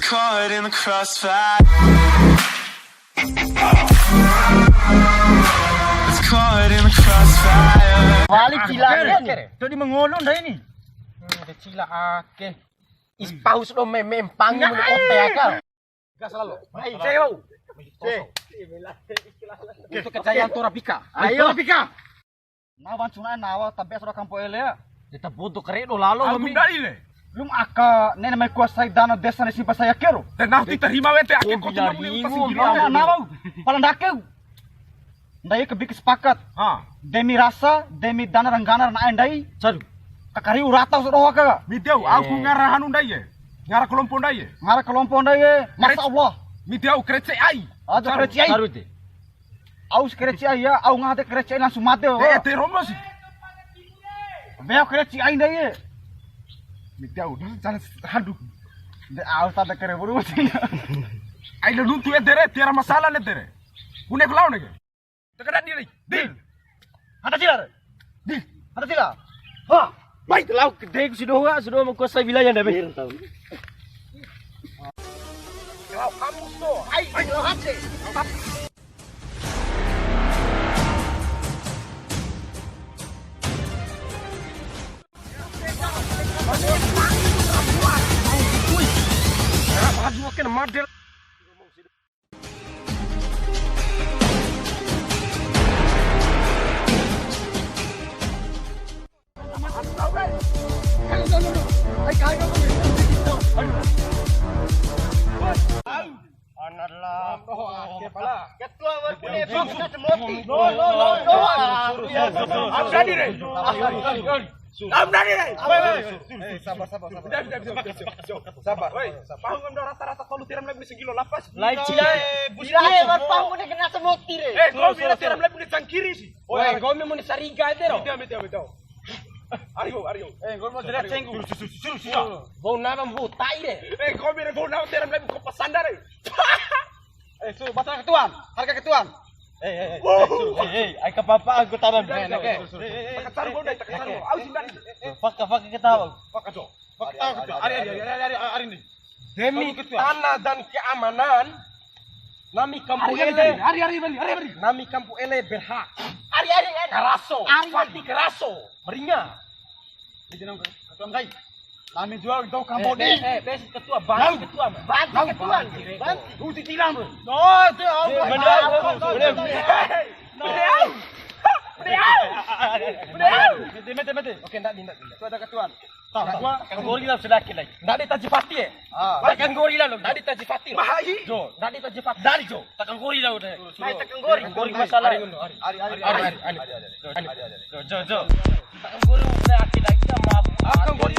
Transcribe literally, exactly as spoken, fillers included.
Caught in the crossfire. It's caught in the crossfire. Wali cila. Jadi mengolong dah ini. Hmm, ada cila ake. Is paus do meme empangi mun ote aka. Gas lalo. Mai, cewau. Itu kecayaan tora pika. Ayo. Tora pika. Nawa ncuna nawa tabe sura kampo ele. Kita bodo kare do lalo. Aku kami. Ndai le. Lum aka nene mai kuasai dana desa ne simpa saya kero. Dan nanti terima wete ake kau tidak boleh lepas. Nawa pala ndake. Ndai ke bikin sepakat. Ha. Demi rasa, demi dana ranggana na ndai. Saru. Kakari urata sudah aka. Miteu, aku ngara hanu ndai ye. Ngara kelompok ndai ye. Ngara kelompok ndai ye. Masya Allah. Miteu kerece ai. Ada kerece ai. Saru te. Au si kereci ai ya, au ngaha de kereci ai langsung mate. Eh, te romo si. Beo kereci ai ndai ye. Miti au, jalan handu. De au tanda kere buru si. Ai lo nuntu edere, tiara masalah le tere. Kune ku lao nege. Teka dadi lai. Di. Ada sila. Di. Ada sila. Ha. Baik, lau gede ku sidoho, sidoho mengkuasai wilayah ndai. Kalau kamu so, ai, ai, lo hati. Anallah. Ketua Warkone Bangsa Semoti. No, no, no, no. Am dadi re. Am dadi re. Woi, woi. Eh, sabar, sabar, sabar. Tidak, tidak, tidak. Sabar. Woi, pahun ngam rata-rata tolu tiram lagi segilo lapas. Lai cila. Bila ya, pahun ngam kena Semoti re. Eh, kau bila tiram lagi cangkiri sih. Woi, kau memang sariga ede ro. Tidak, tidak, tidak. Ario, ario. Eh, nggomi mau jelas cenggu. Suruh, suruh, suruh, suruh, suruh. Bau nama mau tai re. Eh, nggomi re bau nama teram lagi kau pasanda re. Eh, suruh batal ketuan. Harga ketuan. Eh, eh, eh. Wow. Eh, eh, ai ka papa aku tanam. Sudah, eh, sudah, eh. Sudah, sudah. Taka taru bau dai, taka taru. Au sih tadi. Faka, faka ketawa. Faka jo. Faka tahu ketuan. Ari, ari, ari, ari, ari, ari, ari ni. Demi tanah dan keamanan, nami kampu ele, ari, ari, ari, ari, ari. Nami kampu ele berhak. Ari, ari, ari. Karaso, ari, ari. Pasti karaso. Meringa. Ini jenang ketua kai. Nami jual tau kampu de. Eh, eh, bes ketua, bantu ketua. Bantu ketua. Bantu. Uti tilang, bro. Oh, itu, oh, benar. Benar. Benar. Benar. Mete, mete, mete. Oke, ndak, ndak, ndak. Itu ada ketua. Tahu, gua kanggori lah sudah kira. Ndak ada taji pati ya? Ah. Ndak kanggori lah lo, ndak ada taji pati. Mahai. Jo, ndak ada taji pati. Dari jo, tak kanggori lah udah. Mai tak kanggori. Kanggori masalah. Ari, ari, ari, ari, ari. Jo, jo, jo. Tak kanggori udah akhir lagi sama aku. Aku kanggori.